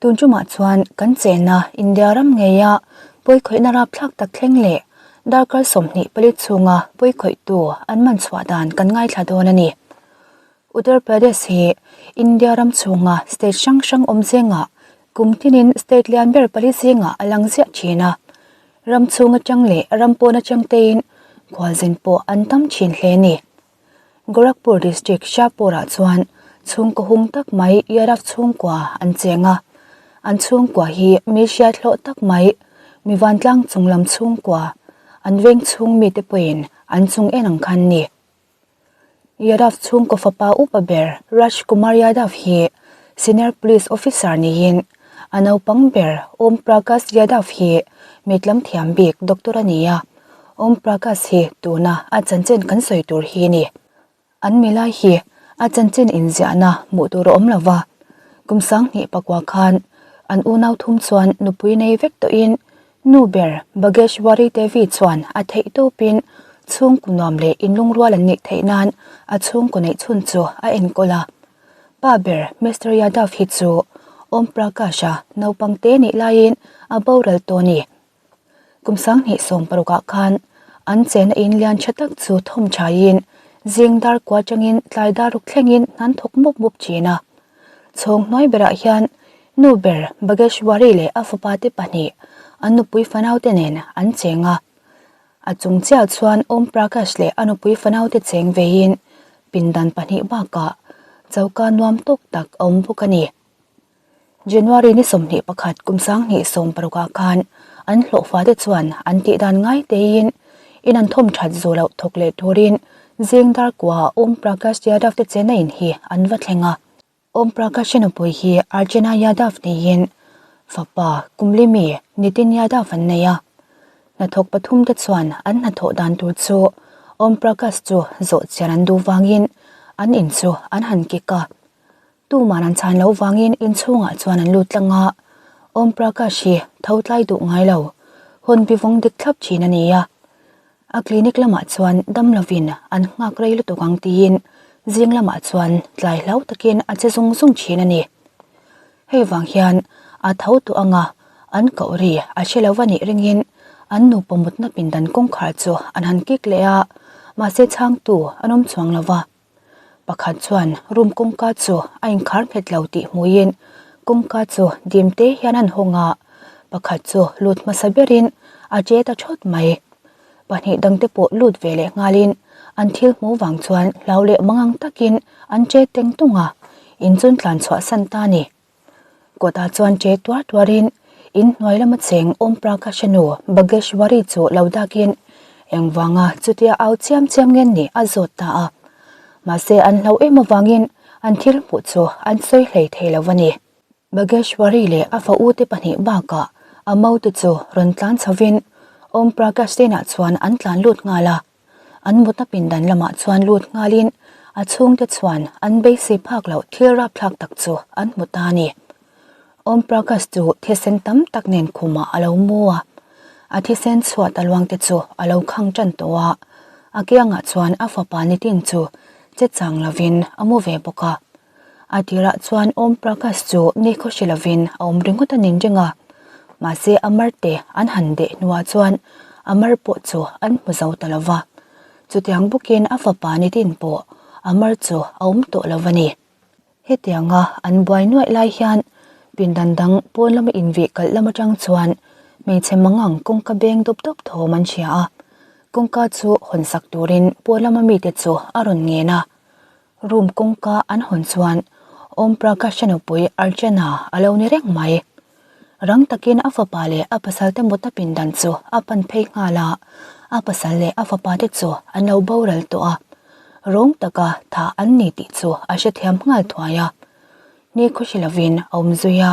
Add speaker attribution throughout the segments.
Speaker 1: Tun tumah chuan kan chenna India ram ngeia pawikhawihna rapthlak tak thleng leh darkar 24 chhunga pawikhawihtu an man chhuah dan kan ngaithla dawn a ni. Uttar Pradesh hi India ram chhunga state hrang hrang awm zingah kum tinin state lian ber pali zingah a lang ziah thin a. Ram chhung atang leh ram pawn atang tein khualzin pawh an tam thin hle a ni. Gorakhpur District Shahpur-ah chuan chhungkaw hung tak mai Yadav chhungkua an cheng a. An chhungkua hi mi hriat hlawh tak mai, mi vantlang chung lam chhungkua, an veng chhung mite pawhin an chung en ang khan ni. Yadav chhungkaw fapa upa ber Raj Kumar Yadav hi Senior Police Officer niin a naupang ber Om Prakash Yadav hi mitlam thiam bik doctor a ni a. Om Prakash hi tuna a chanchin kan sawi tur hi a ni. An milai hi a chanchin inziahna hmuh tur a awm lo va, kum 2009 khan an unau thum chuan nupui nei vek tawhin nu ber Bageshwari Devi chuan a theih tawpin chhungkaw nuam leh inlungrual an neih theih nan a chhungkaw neih chhun chu a enkawl a. Pa ber Mister Yadav hi chu Om Prakash-a naupang te nih laiin a boral tawh a ni. Kum 2016 ah khan an chena in lian tha tak chu thawm thaiin zing dar kua atangin tlai dar ruk thlengin an thawk mup mup thin a. Chhawng hnuai berah hian nu ber Bageshwari leh a fapa te pahnih an nupui fanau te nen an cheng a. A chung chiah chuan Om Prakash leh a nupui fanau te cheng veiin pindan pahnih bakah choka nuam tawk tak a awm bawk a ni. January ni 21 kum 2016 ah khan an hlawhfa te chuan an tih dan ngai teiin in an thawm that zawh loh thawk leh turin zing dar kua Om Prakash Yadav te chena in hi an va thleng a. Om Prakash-a nupui hi Archana Yadav niin fapa kumlimi Nitin Yadav an nei a. Hnathawk pathum te chuan an hnathawh dan tur chu Om Prakash chu zawh chian an duh vangin an in chu an han kik a. Tuman an chhan loh vangin inchhungah chuan an lut tlang a, Om Prakash hi tho tlai duh ngai lo, hun bivawng dik thlap thin a ni a. A clinic lamah chuan dam lovin an nghak rei lutuk ang tiin zing lamah chuan tlai hlau takin a che zung zung thin a ni. Hei vang hian a tho tawh anga an koh ri a hre lo va nih ringin an nupa mutna pindan kawngkhar chu an han kik leh a, mahse chhangtu an awm chuang lo va. Pakhat chuan room kawngka chu a inkhar nghet lo tih hmuiin kawngka chu dim te hian an hawng a, pakhat chu lut hmasa berin a che ta thawt mai. Pahnih dangte pawh lut ve leh nghalin an thil hmuh vang chuan hlau leh mangang takin an che teng tung a, in chun tlan chhuah san ta a ni. Kawtah chuan che tuar tuarin in hnuai lama cheng Om Prakash-a nu Bageshwari chu lo dakin engvanga chutia au chiam chiam nge ni a zawt ta a. Mahse an hlau em avangin an thil hmuh chu an sawi hlei thei lo a ni. Bageshwari leh a fa ute pahnih bakah a maute chu rawn tlan chhovin Om Prakash hnenah chuan an tlan lut nghal a. An mutna pindan lamah chuan lut nghalin a chhungte chuan an beisei phak loh thil rapthlak tak chu an hmu ta a ni. Om Prakash chu thisen tam tak nen khumah a lo mu a, a thisen chhuat a luangte chu a lo khang tan tawh a, a kiangah chuan a fapa Nitin chu che chang lovin a mu ve bawk a. A tirah chuan Om Prakash chu nikhaw hre lovin a awm ringawt a nin reng a, mahse a mar te an han deh hnuah chuan a mar pawh chu an hmu zo ta lo va. Chutiang bawkin a fapa Nitin pawh a mar chu a awm tawh lo va ni. Hetianga an buai nuaih lai hian pindan dang pawn lama invih kalh lam atang chuan hmeichhe mangang kawngka beng dawp dawp thawm an hria a, kawngka chu hawn sak turin pawn lama mite chu a rawn ngen a. Room kawngka an hawn chuan Om Prakash-a nupui Archana a lo ni reng mai. Rang takin a fapa leh a pasalte mutna pindan chu a pan phei nghal a, a pasal leh a fapa te chu an lo boral tawh a. Rawng taka thah an ni tih chu a hrethiam nghal thuai a. Ni khushi lovin a awm zui a.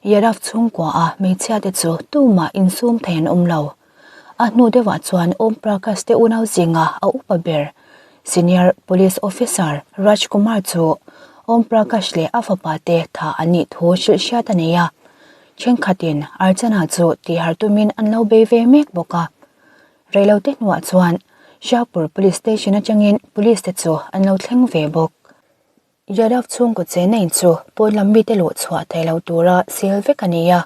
Speaker 1: Yadav chhungkua a hmeichhia te chu tumah insum thei an awm lo. A hnu deuhah chuan Om Prakash te unau zinga a upa ber Senior Police Officer Raj Kumar chu Om Prakash leh a fapa te tha an nih thu hrilh hriat a nei a. Thenkhatin Archana chu tihar tumin an lo bei ve mek bawk a. Reilote hnuah chuan Shahpur Police Station atangin Police te chu an lo thleng ve bawk. Yadav chhungkaw chenna in chu pawn lam mite luh chhuah thei lo tura seal vek a ni a.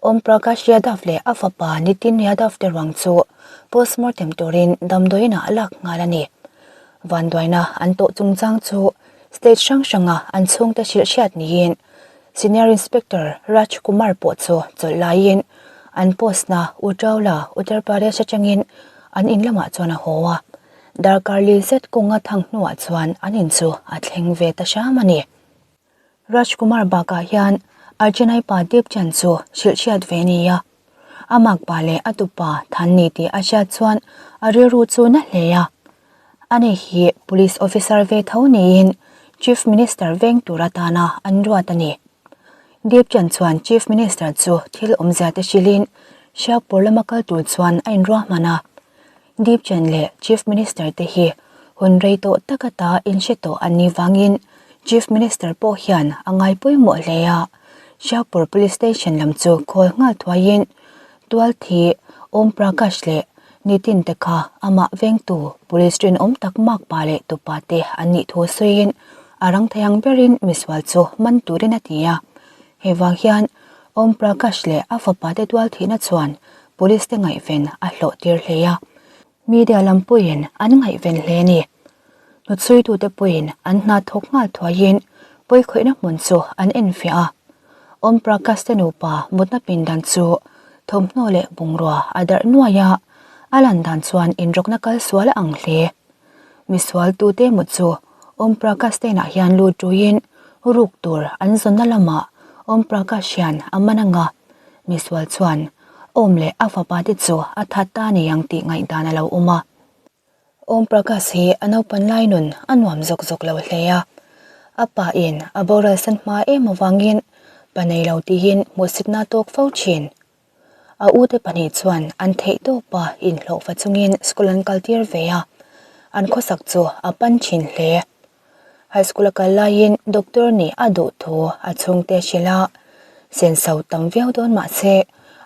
Speaker 1: Om Prakash Yadav leh a fapa Nitin Yadav te ruang chu postmortem turin damdawiinah a lak nghal a ni. Vanduaina an tawh chungchang chu state hrang hranga an chhungte hrilh hriat niin Senior Inspector Raj Kumar pawh chu chawlh laiin an post na Utaula, Uttar Pradesh atangin an in lamah chuan a haw a. Darkar li zet kawnga thang hnuah chuan an in chu a thleng ve ta hram a ni. Raj Kumar bakah hian Archanai pa Deep Chand chu hrilh hriat ve a ni a. A makpa leh a tupa than ni tih a hriat chuan a rilru chu na hle a. Ani hi Police Officer ve tho niin Chief Minister veng tur atana an ruat a ni. Deep Chand chuan Chief Minister chu thil awmzia te hrilhin Hriakpur lama kal tur chuan a inruahman a. Deep Chand leh Chief Minister te hi hun rei tawh tak ata inhre tawh an nih vangin Chief Minister pawh hian a ngai pawimawh hle a, Hriakpur Police Station lam chu call nghal thuaiin Tualthi Om Prakash leh Nitin te kha amah vengtu Police rinawm tak makpa leh tupa te an nih thu sawiin a rang thei ang berin misual chu man turin a ti a. Hei vang hian Om Prakash leh a fapa te tualthihna chuan Police te ngaihven a hlawh tir hle a, media lam pawhin an ngaihven hle a ni. Hnutchhuitute pawhin an hna thawk nghal thuaiin pawikhawihna hmun chu an enfiah a. Om Prakash te nupa mutna pindan chu thawmhnaw leh bungrua a darh nuai a, a lan dan chuan inrawkna kal sual a ang hle. Misual tute emaw chu Om Prakash te inah hian lut ruiin ruk tur an zawnna lamah Om Prakash hian a man anga misual chuan Om leh a fapa te chu a that ta ni ang tih ngaihdan a lo awm a. Om Prakash hi a naupan lai nun a nuam zawk zawk lo hle a, a pa in a boral san hma em avangin pa nei lo tiin hmuhsitna tawk fo thin. A ute pahnih chuan an theih tawpa inhlawhfa chungin school an kaltir ve a, an khawsak chu a pan thin hle. High school a kal laiin doctor nih a duh thu a chhungte a hrilh a, senso tam viau dawn mah se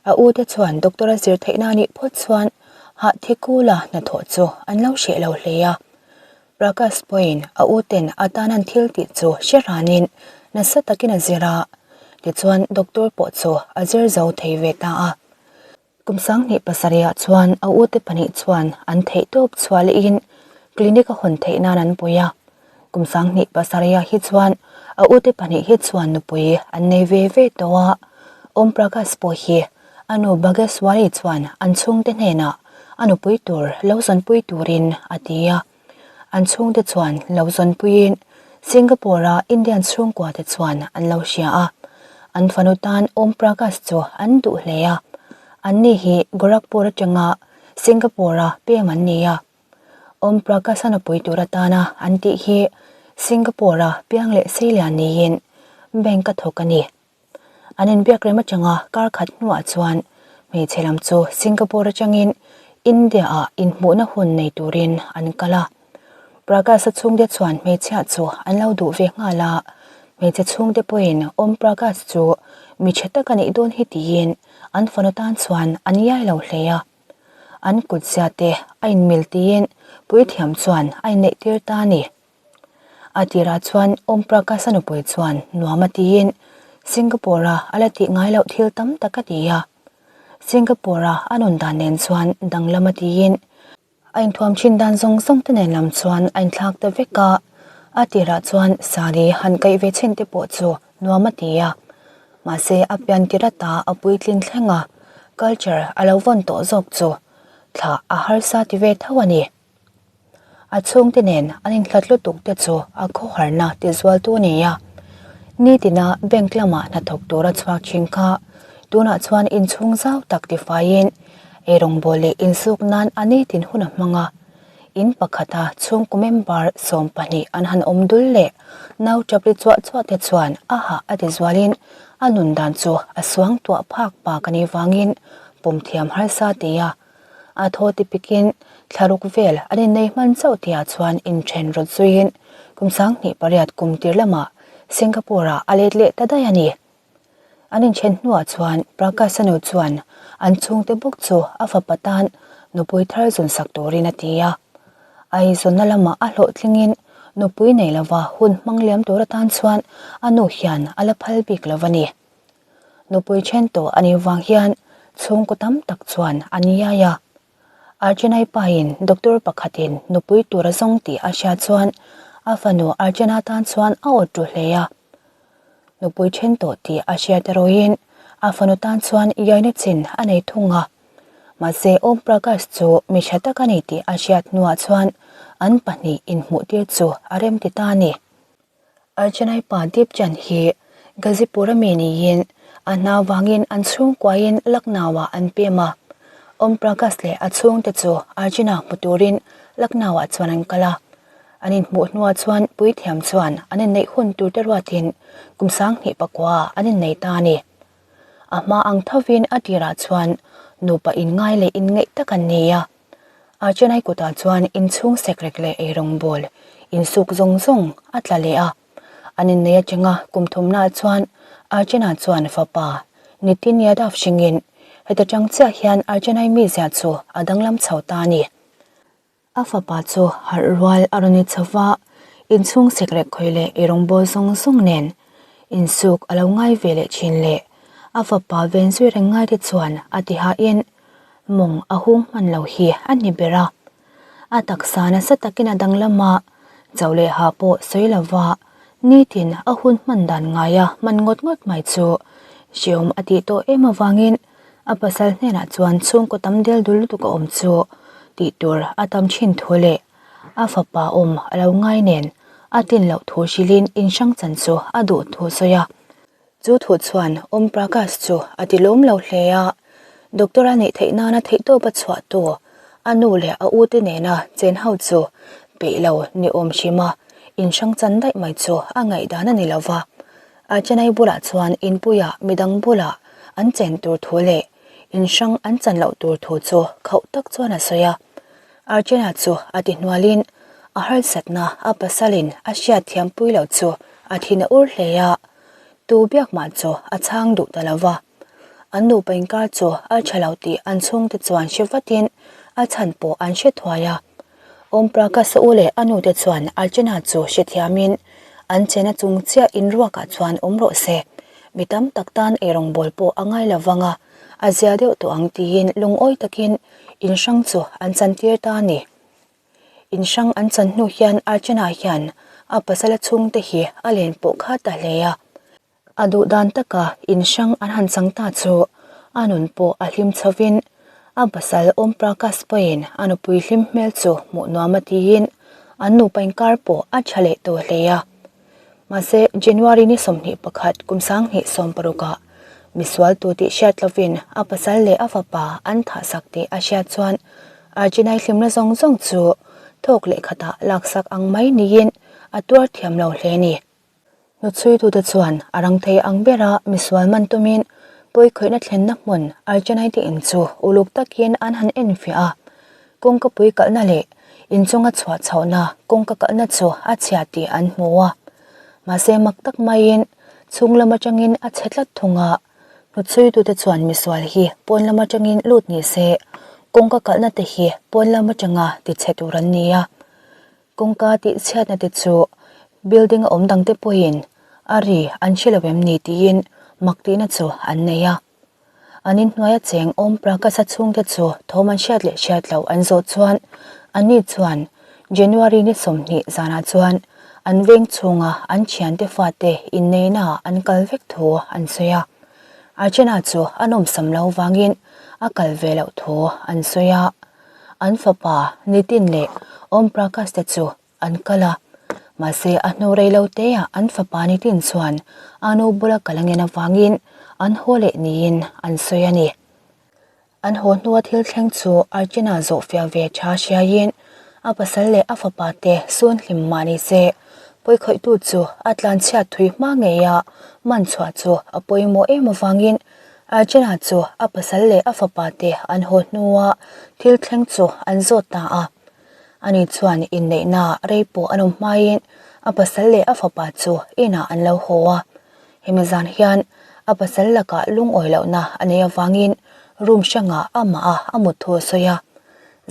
Speaker 1: a ute chuan doctor a zir theihna anih phawt chuan hah thi kula hnathawh chu an lo hreh lo hle a. Prakash pawhin a uten a tan an thil tih chu hre ranin nasa takin a zir a, tichuan doctor pawh chu a zir zo thei ve ta a. Kum 2007 ah chuan a ute pahnih chuan an theih tawp chhuah lehin clinic a hawn theih nan an pui a. Kum 2007 ah hi chuan a ute pahnih hi chuan nupui an nei ve ve tawh a. Om Prakash pawh hi a nu Bhageswari chuan an chhungte hnenah a nupui tur lo zawnpui turin a ti a. An chhungte chuan lo zawnpuiin Singapore-a Indian chhungkuate chuan an lo hria a. An fanu tan Om Prakash chu an duh hle a. Anni hi Gorakhpur atanga Singapore-a pem an ni a. Om Prakash-a nupui tur atana an tih hi Singapore-a piang leh seilian niin bank-a thawk a ni. An inbiak rem atanga kar khat hnuah chuan hmeichhe lam chu Singapore atangin India-ah inhmuhna hun nei turin an kal a. Prakash-a chhungte chuan hmeichhia chu an lo duh ve nghal a, hmeichhe chhungte pawhin Om Prakash chu mi tha tak a nih dawn hi tiin an fanu tan chuan an iai lo hle a. An kutzia te a inmil tiin puithiam chuan a inneihtir ta a ni. A tirah chuan Om Prakash-a nupui chuan nuam a tiin Singapore-a a la tih ngai loh thil tam tak a ti a. Singapore-a a nun dan nen chuan danglam a tiin a inthuam thin dan zawng zawng te nen lam chuan a inthlak ta vek a. A tirah chuan sari han kaih ve chhin te pawh chu nuam a ti a. Mahse a pian tir ata a puitlin thleng a, culture a lo vawn tawh zawk chu thlah a harsa ti ve tho a ni. A chhungte nen an inhlat lutuk te chu a khawharna ti zualtu a ni a. Nitina bank lamah hnathawk tura chhuak thin kha tunah chuan inchhung zau tak tifaiin eirawngbawl leh insuk nan a nitin hun a hmang a. In pakhata chhungkaw member 12 an han awm dul leh nau chapli chuah chuah te chuan a hah a ti zualin a nun dan chu a suang tuah phak pak a nih vangin pawm thiam harsa ti a. A thaw ti pikin thlaruk vel an innei hman chauh tihah chuan inthen rawt zuiin kum 2008 kum tir lamah Singapore-ah a let leh ta daih a ni. An inthen hnuah chuan Prakash-a nu chuan an chhungte bawk chu a fapa tan nupui thar zun sak turin a ti a. A eizawnna lamah a hlawhtlingin Nupui nei lova hun hmang liam tur atan chuan a nu hian a la phal bik lo a ni. Nupui then tawh a nih vang hian chhungkaw tam tak chuan an iai a. Archanai pain doctor pakhatin nupui tur a zawng tih a hriat chuan a fanu Archana tan chuan a awt ru hle a. Nupui then tawh tih a hriat erawhin a fanu tan chuan iaina chin a nei thung a. Mahse Om Prakash chu mi tha tak a ni tih a hriat hnuah chuan an pahnih inhmuhtir chu a rem ti ta a ni. Archanai pa Deep Chand hi Ghazipur a mi niin a hna vangin an chhungkuain Lucknow-ah an pem a. Om Prakash leh a chhungte chu Archana hmu turin Lucknow-ah chuan an kal a. An inhmuh hnuah chuan puithiam chuan an inneih hun turte ruatin kum 2009 an innei ta a ni. A hma ang thovin a tirah chuan nupa inngai leh inngeih tak an ni a. Archanai kutah chuan inchhung sekrek leh eirawngbawl insuk zawng zawng a tla leh a. An innei atanga kum thumnaah chuan Archana chuan fapa Nitin Yadav hringin heta tang chiah hian Archanai mizia chu a danglam chho ta a ni. A fapa chu harh rual a rawn ni chho va, inchhung sekrek khawih leh eirawngbawl zawng zawng nen insuk a lo ngai ve leh thin leh a fapa ven zui reng ngai te chuan a ti hahin mawng a hung hman lo hi a ni ber a. A taksa nasa takin a danglam a, chauh leh ha pawh sawi lo va, nitin a hun hman dan ngaia hman ngawt ngawt mai chu hreawm a tih tawh em avangin A pasal hnenah chuan chhungkaw tam del dul lutuk a awm chu tih tur a tam thin thu leh a fapa awm a lo ngai nen a tlin loh thu hrilhin in hrang chan chu a duh thu a sawi a. Chu thu chuan Om Prakash chu a ti lawm lo hle a, doctor a neih theih nana theihtawp a chhuah tu a nu leh a ute nena chen ho chu peih lo ni awm hrim a, in hrang chan daih mai chu a ngaihdan a ni lo va. A Chennai bulah chuan inpuiah midang bulah an chen tur thu leh in hrang an chan loh tur thu chu khauh tak chuan a sawi a. Archana chu a ti hnualin a harsatna a pasalin a hriat thiampui loh chu a thin a ur hle a, tu biak mah chu a chhang duh ta lo va. An nupa inkar chu a tha lo tih an chhungte chuan hre vatin a chhan pawh an hre thuai a. Om Prakash u leh a nute chuan Archana chu hrethiamin an chena chung chiah inruakah chuan awm rawh se, mi tam tak tan eirawngbawl pawh a ngai lo vang a, a zia deuh tawh ang tiin lungawi takin in hrang chu an chantir ta a ni. In hrang an chan hnu hian Archana hian a pasala chhungte hi a len pawh kha ta hle a. A duh dan taka in hrang an han chang ta chu a nun pawh a hlim chhovin a pasal Om Prakash pawhin a nupui hlim hmel chu hmuh nuam a tiin an nupa inkar pawh a tha leh tawh hle a. Mahse, January ni 21 kum 2016 ah misual tu tih hriat lovin a pasal leh a fapa an thahsak tih a hriat chuan Arjunai hlimna zawng zawng chu thawk leh khatah laksak ang mai niin a tuar thiam lo hle a ni. Hnuchhuitute chuan a rang thei ang bera misual man tumin pawikhawihna thlenna hmun Archanaite in chu uluk takin an han enfiah a. Kawngkapui kalhna leh inchunga chhuah chhohna kawngka kalhna chu a chhia tih an hmu a. Mahse mak tak maiin chhung lam atangin a chhe tlat thung a. Hnuchhuitute chuan misual hi pawn lam atangin lut ni se kawngka kalhna te hi pawn lam atanga tichhe tur an ni a. Kawngka tih chhiatna te chu building a awm dang te pawhin a ri an hre lo em ni tiin mak tihna chu an nei a. An inhnuaia cheng Om Prakash-a chhungte chu thawm an hriat leh hriat loh an zawh chuan anni chuan January ni 20 zanah chuan an veng chhunga an thiante fate inneihnaah an kal vek thu an sawi a. Archana chu a nawmsam lo vangin a kal ve loh thu an sawi a. An fapa Nitin leh Om Prakash te chu an kal a, mahse a hnu rei lo teah an fapa Nitin chuan a nu bula kal a ngen avangin an haw leh niin an sawi a ni. An haw hnua thil thleng chu Archana zawhfiah ve tha hriaiin a pasal leh a fapa te sun hlim mah ni se, pawikhawihtu chu a tlanchhiat thui hma ngei a, man chhuah chu a pawimawh em avangin Archana chu a pasal leh a fapa te an haw hnua thil thleng chu an zawt ta a. Ani chuan inneihna rei pawh an awm hmain a pasal leh a fapa chu inah an lo haw a. Hemi zan hian a pasal lakah lungawi lohna a nei avangin room hrangah amah a a mut thu a sawi a.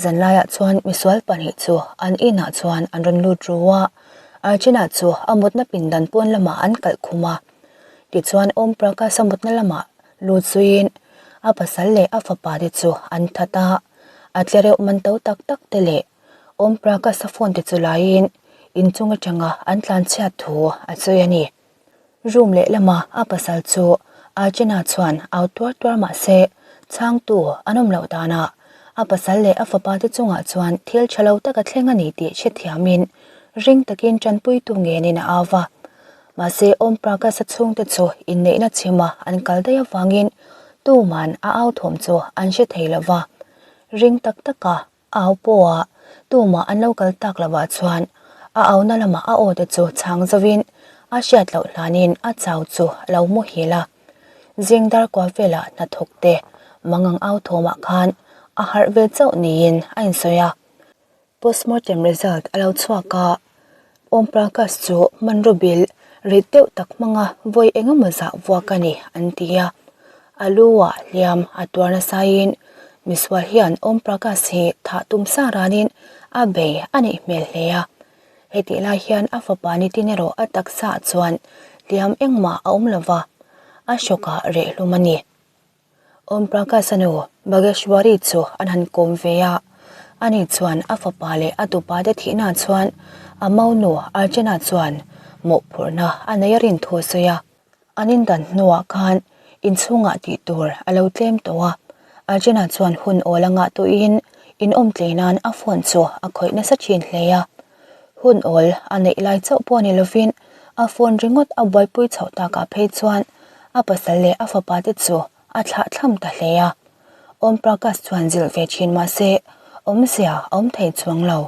Speaker 1: Zanlaiah chuan misual pahnih chu an inah chuan an rawn lut ru a. Archana chu a mutna pindan pawn lamah an kalh khum a. Tichuan Om Prakash a mutna lamah lut zuiin a pasal leh a fapa te chu an that a, a tlereuh man to tak tak te leh Om Prakash a phone te chu laiin inchung atanga an tlanchhiat thu a sawi a ni. Room lehlama a pasal chu Archana chuan au tuar tuar mah se chhangtu an awm loh danah a pasal leh a fapa te chungah chuan thil tha lo tak a thleng a ni tih hrethiamin ring takin tanpuitu ngenin a au va. Mahse Om Prakash-a chhungte chu inneihna chhima an kal daih avangin tuman a au thawm chu an hre thei lo va. Ring tak taka Au pawha tumah an lo kal tak lovah chuan a auna lamah a aw te chu chhang zovin a hriat loh hlanin a chau chu a lo muhil a. Zing dar kual velah hnathawk te mangang au thawmah khan a harh ve chauh niin a insawi a. Postmortem result a lo chhuak a, Om Prakash chu hmanraw bil rit deuh tak hmanga vawi eng emaw zah vuak a ni an ti a. A lu ah hliam a tuar nasaiin misual hian Om Prakash hi thah tum sa ranin a bei a neih hmel hle a. Hetih lai hian a fapa nitin erawh a taksa ah chuan hliam engmah a awm lova, a hrawkah rehhlum a ni. Om Prakash-a nu Bageshwari chu an han kawm ve a, ani chuan a fapa leh a tupa te thihna chuan a maunu Archana chuan mawhphurhna a nei a rin thu a sawi a. An indan hnuah khan inchhungah tih tur a lo tlem tawh a, Archana chuan hun awl a ngah tawhin inawm tlei nan a phone chu a khawih nasa thin hle a. Hun awl a neih lai chauh pawh ni lovin a phone ringawt a buaipui chhoh takah phei chuan a pasal leh a fapa te chu a thlah thlam ta hle a. Om Prakash chuan zilh ve thin mah se awmzia a awm thei chuang lo.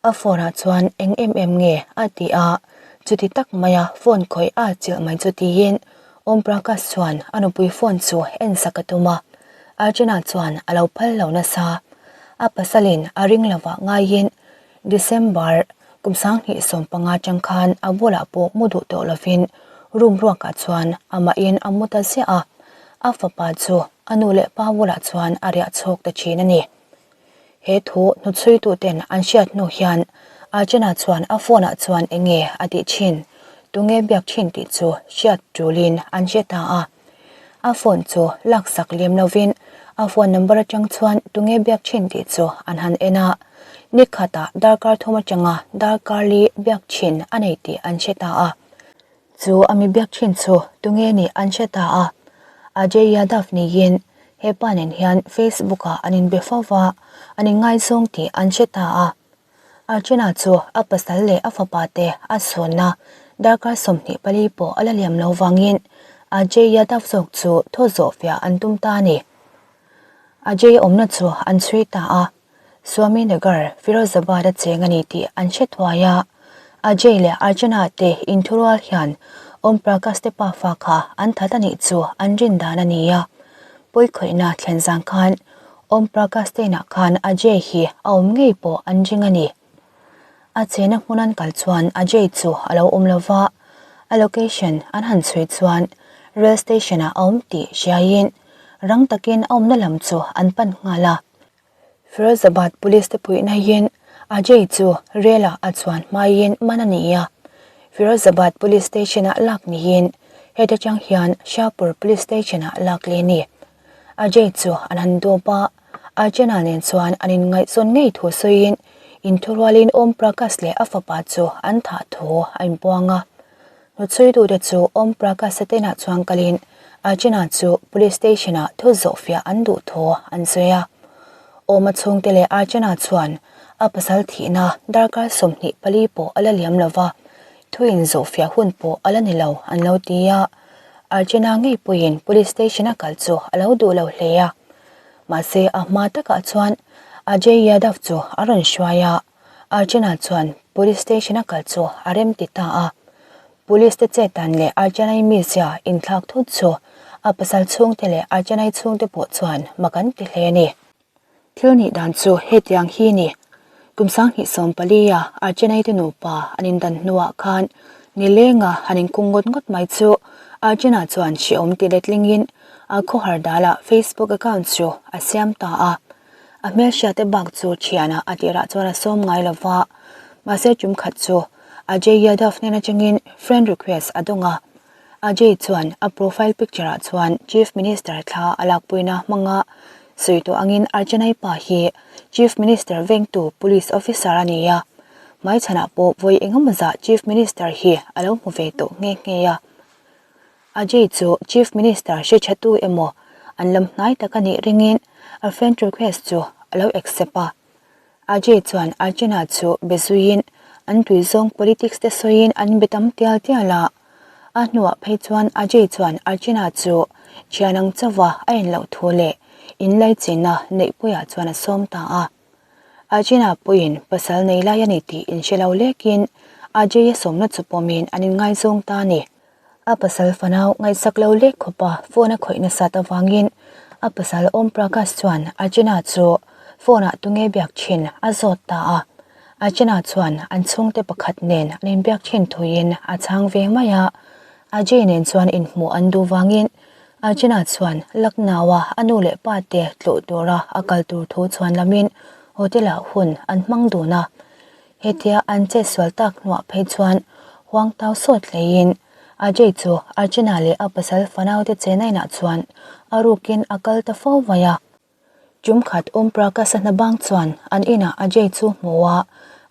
Speaker 1: A phone ah chuan eng em em nge a ti a, chuti tak maia phone khawih a chilh mai chu tiin Om Prakash chuan a nupui phone chu en sak a tum a. Archana chuan a lo phal lo nasa. A pasalin a ring lovah ngaiin December kum 2015 atang khan a bulah pawh mu duh tawh lovin room ruakah chuan amahin a mu ta ziah a, a fapa chu a nu leh pa bulah chuan a riah chhawk ta thin a ni. He thu hnuchhuituten an hriat hnu hian Archana chuan a phone ah chuan enge a tih thin, tunge biak thin tih chu hriat tulin an hre ta a. A phone chu laksak lem lovin a phone number atang chuan tunge biak thin tih chu an han en a, ni khatah darkar thum atanga darkar li biak thin a nei tih an hre ta a. Chu a mi biak thin chu tunge nih an hre ta a. Ajay Yadav niin hepa nen hian Facebook ah an inbe fo va, an inngaizawng tih an hre ta a. Archana chu a pasal leh a fapa te a sawnna darkar 24 pawh a la liam lo vangin Ajay Yadav zawk chu thaw zawh fiah an tum ta a ni. Ajay awmna chu an chhui ta a, Swami Nagar, Firozabad a cheng a ni tih an hre thuai a. Ajay leh Archana te inthurual hian Om Prakash te pafa kha an that a nih chu an rin dan a ni a. Pawikhawihna thlen zang khan Om Prakash te inah khan Ajay hi a awm ngei pawh an ring a ni. A chena hmun an kal chuan Ajay chu a lo awm lo va, a location an han chhui chuan rail station ah a awm tih hriaiin rang takin a awmna lam chu an pan nghal a. Firozabad police te puihnain Ajay chu rail ah a chuan hmaiin man a ni a, Firozabad police station ah lak niin heta tang hian Shahpur police station ah lak leh a ni. Ajay chu an han dawp a, Archana nen chuan an inngaihzawn ngei thu sawiin inthurualin Om Prakash leh a fapa chu an thah thu a inpuang a. Hnuchhuitute chu Om Prakash-a tenah chuan kalin Archana chu police station-ah thu zawhfiah an duh thu an sawi a. Om-a chhungte leh Archana chuan a pasal thihna darkar 24 pawh a la liam lo va, thu inzawhfiah hun pawh a la ni lo an lo ti a. Archana ngei pawhin police station-a kal chu a lo duh lo hle a. Mahse a hma takah chuan Ajay Yadav chu a rawn hruai a, Archana chuan police station-a kal chu a rem ti ta a. Police te chet dan leh Archana-i mizia inthlak thut chu a pasal chhungte leh Archana-i chhungte pawh chuan mak an ti hle a ni. Thil nih dan chu hetiang hi ni. Kum 2014 a Archana-i te nupa an indan hnuah khan nilenga han inkung ngawt ngawt mai chu Archana chuan hrehawm ti letlingin a khawhar dalah Facebook account chu a siam ta a. A hmelhriate bak chu thianah a tirah chuan a sawm ngai lo va, mahse tum khat chu. Ajay Yadav hnen atangin friend request a dawng a. Ajay chuan a profile picture ah chuan Chief Minister thla a lakpuina hmanga sawi tawh angin Archanai pa hi Chief Minister vengtu Police Officer a ni a. Hmaichhanah pawh vawi engemaw zah Chief Minister hi a lo hmu ve tawh nghe nghe a. Ajay chu Chief Minister hre tha tu emaw an lam hnai tak a nih ringin a friend request chu a lo accept a. Ajay chuan Archana chu be zuiin an tui zawng politics te sawiin an be tam tial tial a. A hnuah phei chuan Ajay chuan Archana chu thian ang chauha a en loh thu leh inlaichinna neihpuiah chuan a sawm ta a. Archana pawhin pasal nei lai a ni tih inhre lo lekin Ajay a sawmna chu pawmin an inngaizawng ta a ni. A pasal fanau ngaihsak lo lek khawpa phone a khawih nasat avangin a pasal Om Prakash chuan Archana chu phone ah tunge biak thin a zawt ta a. Archana chuan an chhungte pakhat nen an inbiak thin thuiin a chhang ve mai a. Ajay nen chuan inhmuh an duh vangin Archana chuan Lucknow a a nu leh pa te tlawh tura a kal tur thu chhuan lamin hotel ah hun an hmang dun a. Hetia an chet sual tak hnuah phei chuan huang tau sawt hleiin Ajay chu Archana leh a pasal fanaute Chennai-nah chuan a rukin a kal ta fo mai a. Tum khat Om Prakash a hna bang chuan an inah Ajay chu hmu a,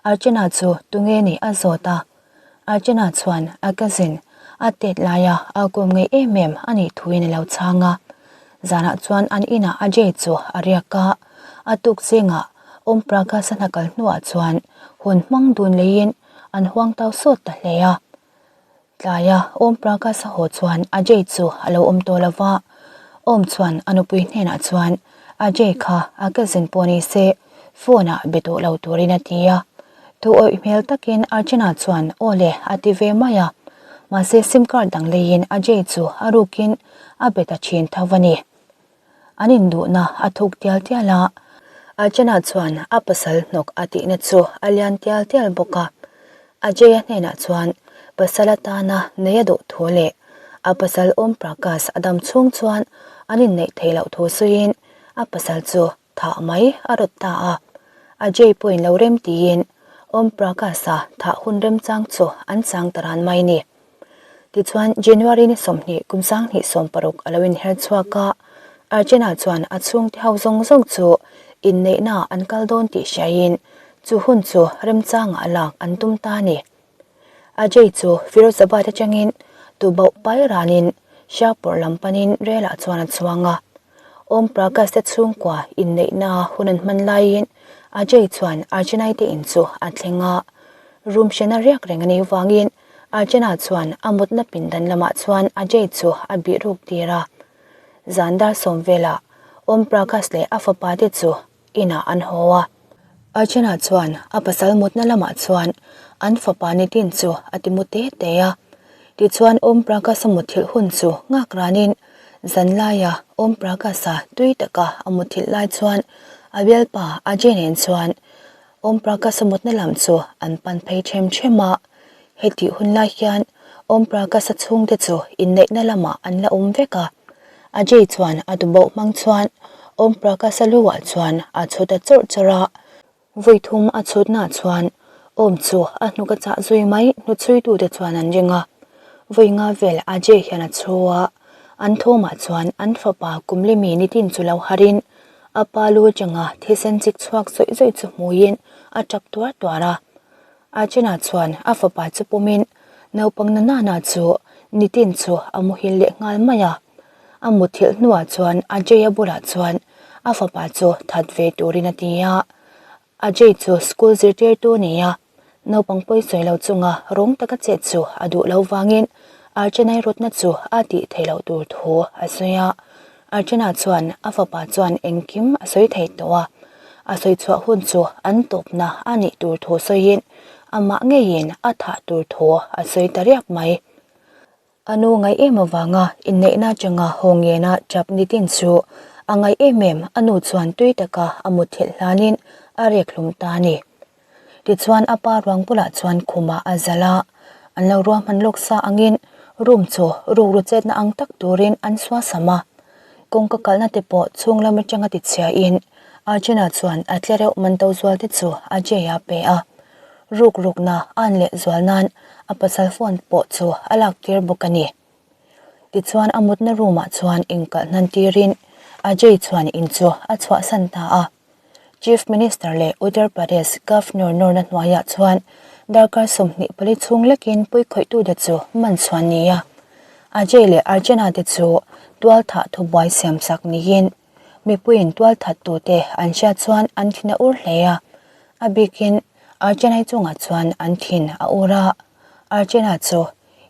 Speaker 1: Archana chu tunge nih a zawt a. Archana chuan a cousin a tet laia a kawm ngei em em a nih thuin a lo chhang a. Zanah chuan an inah Ajay chu a riak a, a tuk zingah Om Prakash a hna kal hnuah chuan hun hmang dun leiin an huang tau sawt ta hle a. Tlaia Om Prakash a haw chuan Ajay chu a lo awm tawh lo va, Om chuan a nupui hnenah chuan Ajay kha a cousin pawh ni se phone ah be tawh lo turin a ti a. Thu awih hmel takin Archana chuan aw le a ti ve mai a, mahse sim card dang leiin Ajay chu a rukin a be ta thin tho a ni. An induhna a thuk tial tial a, Archana chuan a pasal hnawk a tihna chu a lian tial tial bawk a. Ajay-a hnenah chuan pasal atana nei a duh thu leh a pasal Om Prakash a dam chhung chuan an inneih theih loh thu sawiin a pasal chu thah mai a rawt ta a. Ajay pawhin lo rem tiin Om Prakash-a thah hun remchang chu an chang ta ran mai ni. Tichuan, January ni 20 kum 2016 a lo inher chhuak a, Archana chuan a chhungte ho zawng zawng chu inneihna an kal dawn tih hriaiin chu hun chu remchangah a lak an tum ta a ni. Ajay chu Firozabad atangin tubauh pai ranin Shahpur lam panin relah chuan a chuang a. Om Prakash te chhungkua inneihna hun an hman laiin Ajay chuan Archanai te in chu a thleng a, room hrena riak reng a nih vangin Archana chuan a mutna pindan lamah chuan Ajay chu a bih ruk tir a. Zan dar sawm velah Om Prakash leh a fapa te chu inah an haw a. Archana chuan a pasal mutna lamah chuan an fapa Nitin chu a ti mu te te a. Tichuan Om Prakash-a muthilh hun chu nghak ranin zanlaia Om Prakash-a tui taka a muthilh lai chuan a bialpa Ajay nen chuan Om Prakash-a mutna lam chu an pan phei them them a. Hetih hun lai hian Om Prakash-a chhungte chu inneihna lamah an la awm vek a. Ajay chuan a duhbauh hmang chuan Om Prakash-a lu-ah chuan a chhut a chawrh chawrh a. Vawi thum a chhutnaah chuan Om chu a hnuk a chah zui mai hnuchhuitute chuan an ring a. Vawi nga vel Ajay hian a chhu a, an thawmah chuan an fapa Kumlimi Nitin chu lo harin a pa lu atanga thisen chik chhuak zawih zawih chu hmuiin a tap tuar tuar a. Archana chuan a fapa chu pawmin naupang na nana chu Nitin chu a muhil leh nghal mai a. A muthilh hnuah chuan Ajay-a bulah chuan a fapa chu that ve turin a ti a. Ajay chu school zirtirtu a ni a, naupang pawisawi lo chunga rawng taka chet chu a duh lo vangin Archana-i rawtna chu a tih theih loh tur thu a sawi a. Archana chuan a fapa chuan engkim a sawi thei tawh a, a sawi chhuah hun chu an tawpna a nih tur thu sawiin amah ngeiin a thah tur thu a sawi ta riak mai. A nu ngaih em avanga inneihna atanga haw ngena chap nitin chu a ngaih em em a nu chuan tui taka a mutthilh hlanin a rek hlum ta a ni. Tichuan a pa ruang bulah chuan khumah a zalh a, an lo ruahman lawk sa angin room chu rukru chetna ang tak turin an suasam a. Kawngka kalna te pawh chhung lam atanga tichhiain Arjuna chuan a tlereuh man to zual te chu Ajay-a pe a. Ruk rukna a'n leh zual nan a pasal phone pawh chu a lak tir bawk a ni. Tichuan a mutna room ah chuan inkalh hnan tirin Ajay chuan in chu a chhuahsan ta a. Chief Minister leh Uttar Pradesh Governor nawrna hnuaiah chuan darkar 24 chhung lekin puikhawih-tute chu man chhuan ni a. Ajay leh Archana te chu tualthah thubuai siamsak niin mipuiin tualthattute an hriat chuan an thin a ur hle a. A bikin Archana-i chungah chuan an thin a ur a. Archana chu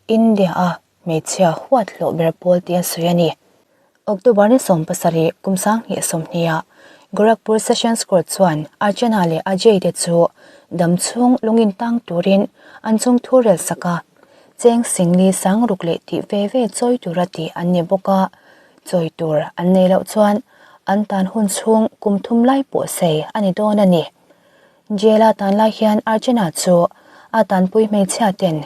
Speaker 1: India-a hmeichhia huat hlawh ber pawl tih a sawi a ni. October ni 17 kum 2020ah Gorakhpur Sessions Court chuan Archana leh Ajay te chu dam chhung lungin tang turin an chung thu rel sak a, cheng singli sang ruk leh tih ve ve chawi tura tih an ni bawk a, chawi tur an nei loh chuan an tan hun chhung kum thum lai pawh sei a ni dawn a ni. Jail-a tan lai hian Archana chu a tanpui hmeichhia ten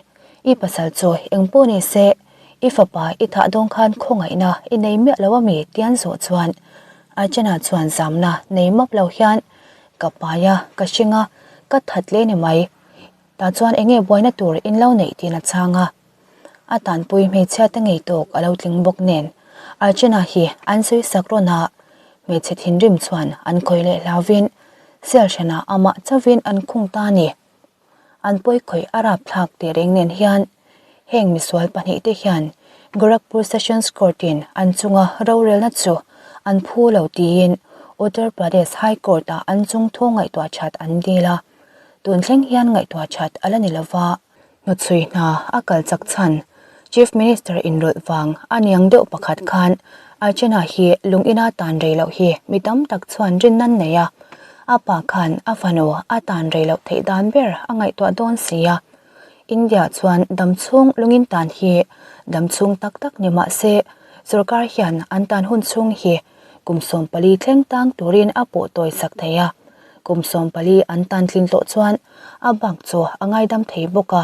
Speaker 1: I pasal chu eng pawh ni se, i fapa i thah dawn khan khawngaihna i nei miah lo ami tian zawh chuan Archana chuan zamna nei map lo hian ka pai a, ka hring a, ka that hle ni mai. Tah chuan enge buaina tur in lo neih tiin a chhang a. A tanpui hmeichhia te ngei tawk a lo tling bawk nen Archana hi an sawi sak rawn a, hmeichhe thinrim chuan an khawih leh hlauvin cell hranah amah chauhin an khung ta a ni. An pawi khawih a rapthlak tih reng nen hian heng misual pahnihte hian Gorakhpur Sessions Court-in an chunga rorelna chu an phu lo tiin Uttar Pradesh High Court-ah an chung thu ngaihtuah that an dil a, tun thleng hian ngaihtuah that a la ni lova. Hnuchhui hna a kal chak chhan Chief Minister inrawlh vang a niang deuh pakhat khan Archana hi lung ina tan rei loh hi mi tam tak chuan rin nan nei a, a pa khan a fanu a tan rei loh theih dan ber a ngaihtuah dawn si a. India chuan dam chhung lungin tan hi dam chhung tak tak ni mah se sorkar hian an tan hun chhung hi kum 14 thleng tang turin a pawh tawi sak thei a, kum 14 an tan tlin tawh chuan a bak chu a ngaidam thei bawk a.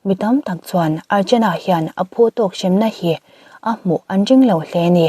Speaker 1: Mi tam tak chuan Archana hian a phu tawk hremna hi a hmuh an ring lo hle a ni.